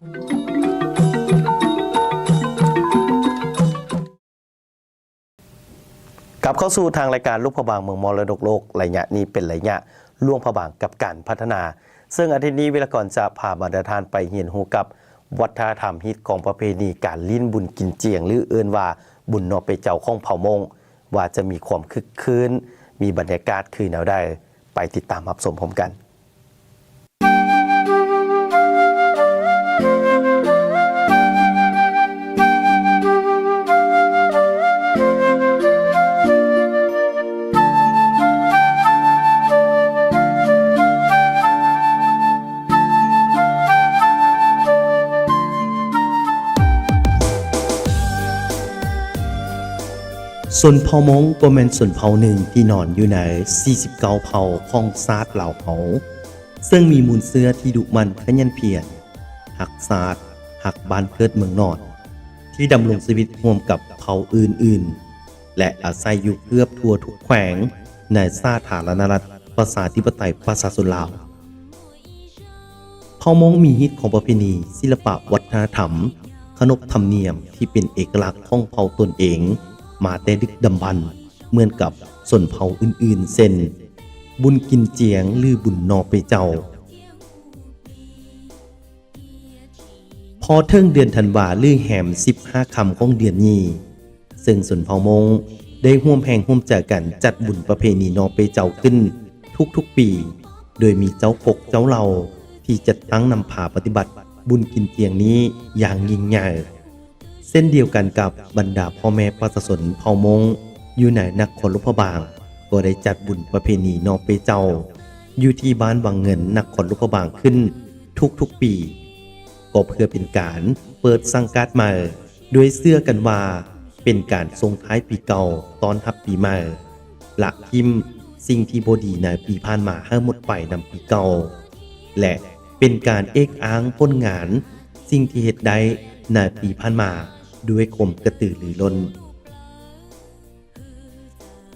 ກັບເຂົ້າສູ່ທາງລາຍການ ຫຼວງພະບາງເມືອງມໍລະດົກໂລກ, ໄລຍະນີ້ເປັນໄລຍະຫຼວງພະບາງກັບການພັດທະນາ, ເຊິ່ງອາທິດນີ້ ວິລະກອນຈະພາບັນດາທ່ານໄປຮຽນຮູ້ກັບວັດທະນະທຳ, ຮີດຄອງ, ປະເພນີການຫຼິ້ນບຸນກິນຈຽງ ຫຼື ເອີ້ນວ່າບຸນໜໍ່ເປເຈົ້າຂອງເຜົ່າມົ້ງ ວ່າຈະມີຄວາມຄຶກຄື້ນ, ມີບັນຍາກາດຄືແນວໃດ, ໄປຕິດຕາມຮັບຊົມພ້ອມກັນ. ຊົນເຜົ່າມົ້ງກໍແມ່ນຊົນເຜົ່າໜຶ່ງທີ່ນອນຢູ່ໃນສີ່ສິບເກົ້າເຜົ່າຂອງຊາດລາວເຮົາ, ເຊິ່ງມີມູນເຊື້ອທີ່ດຸໝັ່ນຂະຫຍັນພຽນ, ຮັກຊາດ, ຮັກບ້ານເກີດເມືອງນອນ, ທີ່ດຳລົງຊີວິດຮ່ວມກັບເຜົ່າອື່ນໆ ແລະ ອາໄສຢູ່ເກືອບທົ່ວທຸກແຂວງໃນສາທາລະນະລັດປະຊາທິປະໄຕປະຊາຊົນລາວ. ເຜົ່າມົ້ງມີຮີດຄອງປະເພນີ, ສິລະປະວັດທະນະທຳ, ຂະໜົບທຳນຽມທີ່ເປັນເອກະລັກຂອງເຜົ່າຕົນເອງມາແຕ່ດຶກດຳບັນ ເໝືອນກັບຊົນເຜົ່າອື່ນໆ ເຊັ່ນ ບຸນກິນຈຽງ ຫຼື ບຸນໜໍ່ເປເຈົ້າ. ພໍເຖິງເດືອນທັນວາ ຫຼື ແຮມສິບຫ້າຄ່ຳຂອງເດືອນນີ້, ເຊິ່ງຊົນເຜົ່າມົ້ງໄດ້ຮ່ວມແຮງຮ່ວມໃຈກັນຈັດບຸນປະເພນີໜໍ່ເປເຈົ້າຂຶ້ນທຸກໆປີ, ໂດຍມີເຈົ້າກົກເຈົ້າເຫຼົ່າທີ່ຈັດຕັ້ງນຳພາປະຕິບັດບຸນກິນຈຽງນີ້ຢ່າງຍິ່ງໃຫຍ່. ເຊັ່ນດຽວກັນກັບບັນດາພໍ່ແມ່ປະຊາຊົນເຜົ່າມົ້ງຢູ່ໃນນະຄອນຫຼວງພະບາງ ກໍໄດ້ຈັດບຸນປະເພນີໜໍ່ເປເຈົ້າ ຢູ່ທີ່ບ້ານວັງເງິນ ນະຄອນຫຼວງພະບາງຂຶ້ນທຸກໆປີ, ກໍເພື່ອເປັນການເປີດສັງກາດໃໝ່, ໂດຍເຊື່ອກັນວ່າເປັນການສົ່ງທ້າຍປີເກົ່າຕ້ອນຮັບປີໃໝ່, ລະຖິ້ມສິ່ງທີ່ບໍ່ດີໃນປີຜ່ານມາໃຫ້ໝົດໄປນຳປີເກົ່າ ແລະ ເປັນການເອກອ້າງຜົນງານ ສິ່ງທີ່ເຮັດໄດ້ໃນປີຜ່ານມາດ້ວຍຄວາມກະຕືລືລົ້ນ.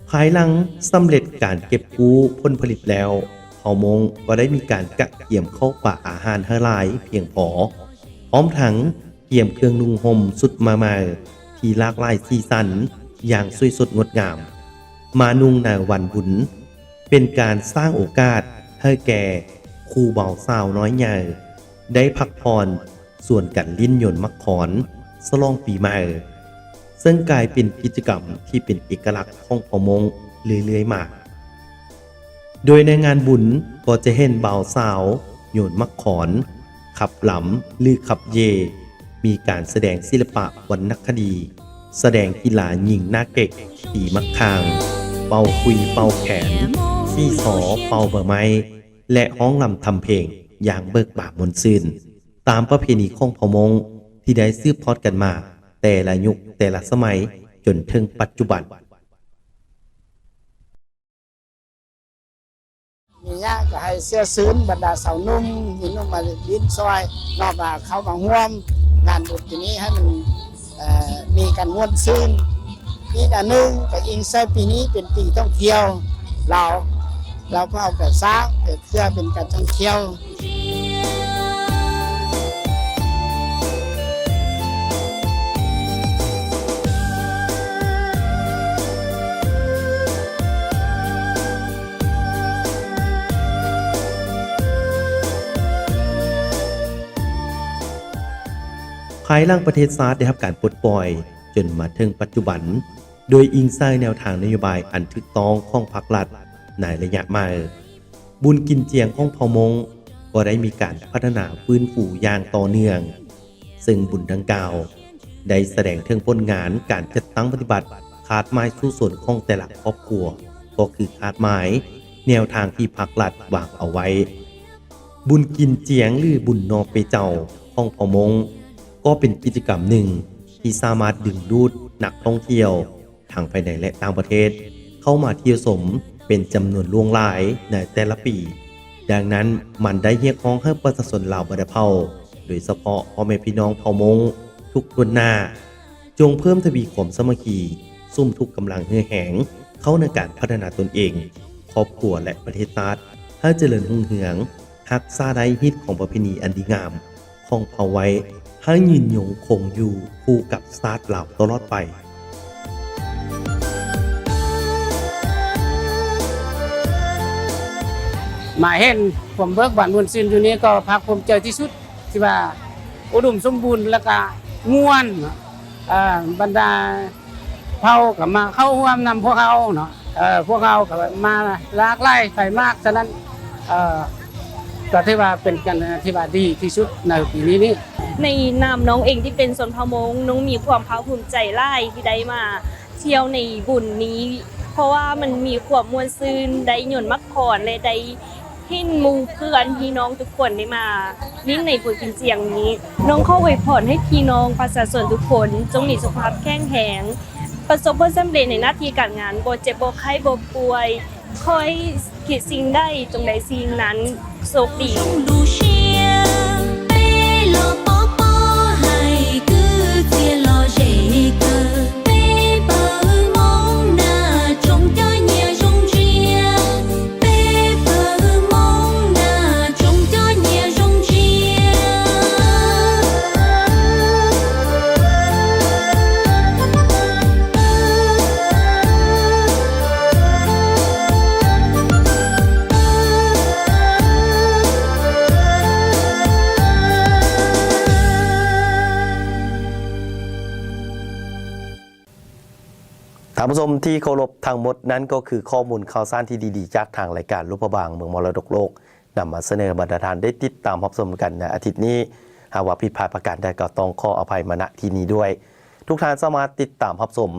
ພາຍຫຼັງສຳເລັດການເກັບກູ້ຜົນຜະລິດແລ້ວ, ເຜົ່າມົ້ງກໍໄດ້ມີການກະກຽມເຂົ້າປາອາຫານໃຫ້ຫຼາຍພຽງພໍ, ພ້ອມທັງກຽມເຄື່ອງນຸ່ງຫົ່ມຊຸດໃໝ່ໆທີ່ຫຼາກຫຼາຍສີສັນຢ່າງສວຍສົດງົດງາມ ມານຸ່ງໃນວັນບຸນ, ເປັນການສ້າງໂອກາດໃຫ້ແກ່ຄູ່ບ່າວສາວນ້ອຍໃຫຍ່ໄດ້ພັກຜ່ອນ ຊວນກັນຫຼິ້ນໂຍນໝາກຂອນສະຫຼອງປີໃໝ່, ເຊິ່ງກາຍເປັນກິດຈະກຳທີ່ເປັນເອກະລັກຂອງເຜົ່າມົ້ງເລື້ອຍໆມາ. ໂດຍໃນງານບຸນກໍຈະເຫັນບ່າວສາວໂຍນໝາກຂອນ, ຂັບລຳ ຫຼື ຂັບເຢ, ມີການສະແດງສິລະປະວັນນະຄະດີ, ສະແດງກິລາຍິງໜ້າເກັກ, ຕີໝາກຂ່າງ, ເປົ່າຂຸຍເປົ່າແຄນ, ຊີຊໍ, ເປົ່າໃບໄມ້ ແລະ ຮ້ອງລຳທຳເພງຢ່າງເບີກບານມ່ວນຊື່ນ ຕາມປະເພນີຂອງເຜົ່າມົ້ງທີ່ໄດ້ສືບທອດກັນມາແຕ່ລະຍຸກແຕ່ລະສະໄໝຈົນເຖິງປັດຈຸບັນ. ມີຫຍັງກໍໃຫ້ເຊື້ອຊືນບັນດາຊາວໜຸ່ມ, ມີໜຸ່ມມາຫຼິ້ນຊ່ອຍ, ນອກວ່າເຂົ້າມາຮ່ວມງານບຸນປີນີ້ໃຫ້ມັນ ເອີ ມີການມ່ວນຊື່ນ. ອີກອັນໜຶ່ງກໍອີງໃສ່ປີນີ້ເປັນປີທ່ອງທ່ຽວລາວ, ລາວພວກໍສ້າງເພື່ອເປັນການທ່ອງທ່ຽວ. ພາຍຫຼັງປະເທດຊາດໄດ້ຮັບການປົດປ່ອຍຈົນມາເຖິງປັດຈຸບັນ, ໂດຍອີງໃສ່ແນວທາງນະໂຍບາຍອັນຖືກຕ້ອງຂອງພັກລັດໃນໄລຍະໃໝ່, ບຸນກິນຈຽງຂອງເຜົ່າມົ້ງກໍໄດ້ມີການພັດທະນາຟື້ນຟູຢ່າງຕໍ່ເນື່ອງ, ເຊິ່ງບຸນດັ່ງກ່າວໄດ້ສະແດງເຖິງຜົນງານການຈັດຕັ້ງປະຕິບັດຄາດໝາຍສູ້ຊົນຂອງແຕ່ລະຄອບຄົວ, ກໍຄືຄາດໝາຍແນວທາງທີ່ພັກລັດວາງເອົາໄວ້. ບຸນກິນຈຽງ ຫຼື ບຸນໜໍ່ເປເຈົ້າຂອງເຜົ່າມົ້ງ ກໍເປັນກິດຈະກຳໜຶ່ງທີ່ສາມາດດຶງດູດນັກທ່ອງທ່ຽວ ທັງພາຍໃນ ແລະ ຕ່າງປະເທດ ເຂົ້າມາທ່ຽວຊົມເປັນຈຳນວນຫຼວງຫຼາຍໃນແຕ່ລະປີ. ດັ່ງນັ້ນ, ມັນໄດ້ຮຽກຮ້ອງໃຫ້ປະຊາຊົນລາວບັນດາເຜົ່າ, ໂດຍສະເພາະພໍ່ແມ່ພີ່ນ້ອງເຜົ່າມົ້ງທຸກຖ້ວນໜ້າ, ຈົ່ງເພີ່ມທະວີຄວາມສາມັກຄີ, ສຸມທຸກກຳລັງເຫື່ອແຮງເຂົ້າໃນການພັດທະນາຕົນເອງ, ຄອບຄົວ ແລະ ປະເທດຊາດໃຫ້ຈະເລີນຮຸ່ງເຮືອງ, ຮັກສາໄດ້ຮີດຄອງປະເພນີອັນດີງາມ ຂອງເຜົ່າໄວ້ ໃຫ້ຍືນຍົງຄົງຢູ່ຄູ່ກັບຊາດລາວຕະຫຼອດໄປ. ມາເຫັນຄວາມເບີກບານມ່ວນຊື່ນຢູ່ນີ້ກໍພາກພູມໃຈທີ່ສຸດ ທີ່ວ່າອຸດົມສົມບູນ ແລ້ວກະມ່ວນເນາະ. ເອີ ບັນດາເຜົ່າກໍມາເຂົ້າຮ່ວມນຳພວກເຮົາເນາະ. ເອີ ພວກເຮົາກໍມາຫຼາກຫຼາຍໄປມາກ ສະນັ້ນ ເອີ ກໍຖືວ່າເປັນການທີ່ວ່າດີທີ່ສຸດໃນປີນີ້ນີ້. ໃນນາມນ້ອງເອງທີ່ເປັນຊົນເຜົ່າມົ້ງ, ນ້ອງມີຄວາມພາກພູມໃຈຫຼາຍທີ່ໄດ້ມາທ່ຽວໃນບຸນນີ້ ເພາະວ່າມັນມີຄວາມມ່ວນຊື່ນ, ໄດ້ຍົນໝາກຄອນ ແລະ ໄດ້ເຫັນໝູ່ເພື່ອນພີ່ນ້ອງທຸກຄົນໄດ້ມາຫຼິ້ນໃນບຸນກິນຈຽງນີ້. ນ້ອງຂໍອວຍພອນໃຫ້ພີ່ນ້ອງປະຊາຊົນທຸກຄົນຈົ່ງມີສຸຂະພາບແຂງແຮງ, ປະສົບຜົນສຳເລັດໃນໜ້າທີ່ການງານ, ບໍ່ເຈັບບໍ່ໄຂ້ບໍ່ປ່ວຍ, ຂໍໃຫ້ຄິດສິ່ງໃດຈົ່ງໄດ້ສິ່ງນັ້ນ. ໂຊກດີ. Thank you. ທ່ານຜູ້ຊົມທີ່ເຄົາລົບ, ທັງໝົດນັ້ນກໍຄືຂໍ້ມູນຂ່າວສານທີ່ດີໆ ຈາກທາງລາຍການຫຼວງພະບາງເມືອງມໍລະດົກໂລກ ນຳມາສະເໜີໃຫ້ບັນດາທ່ານໄດ້ຕິດຕາມຮັບຊົມກັນໃນອາທິດນີ້. ຫາກວ່າຜິດພາດປະການໃດກໍຕ້ອງຂໍອະໄພມາ ນະ ທີ່ນີ້ດ້ວຍ. ທຸກທ່ານສາມາດຕິດຕາມຮັບຊົມ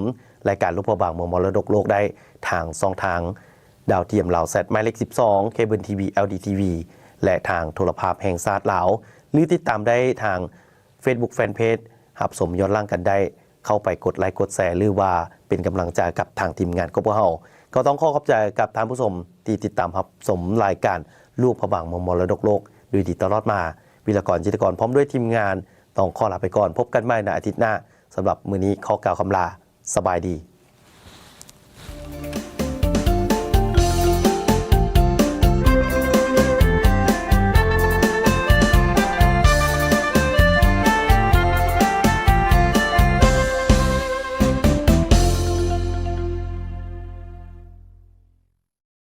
ລາຍການຫຼວງພະບາງເມືອງມໍລະດົກໂລກໄດ້ທາງຊ່ອງທາງດາວທຽມ Lavsat ໝາຍເລກສິບສອງ, ເຄເບິນທີວີ ແອລດີທີວີ ແລະ ທາງໂທລະພາບແຫ່ງຊາດລາວ ຫຼື ຕິດຕາມໄດ້ທາງ Facebook Fanpage ຮັບຊົມຍ້ອນຫຼັງກັນໄດ້, ເຂົ້າໄປກົດໄລກົດແຊ ຫຼືວ່າເປັນກຳລັງໃຈກັບທາງທີມງານຂອງພວກເຮົາ. ກໍຕ້ອງຂໍຂອບໃຈກັບທ່ານຜູ້ຊົມທີ່ຕິດຕາມຮັບຊົມລາຍການຫຼວງພະບາງເມືອງມໍລະດົກໂລກດ້ວຍດີຕະຫຼອດມາ. ວິລະກອນ ຈິດຕະກອນ ພ້ອມດ້ວຍທີມງານ ຕ້ອງຂໍລາໄປກ່ອນ. ພົບກັນໃໝ່ໃນອາທິດໜ້າ. ສຳລັບມື້ນີ້ຂໍກ່າວຄຳລາ. ສະບາຍດີ.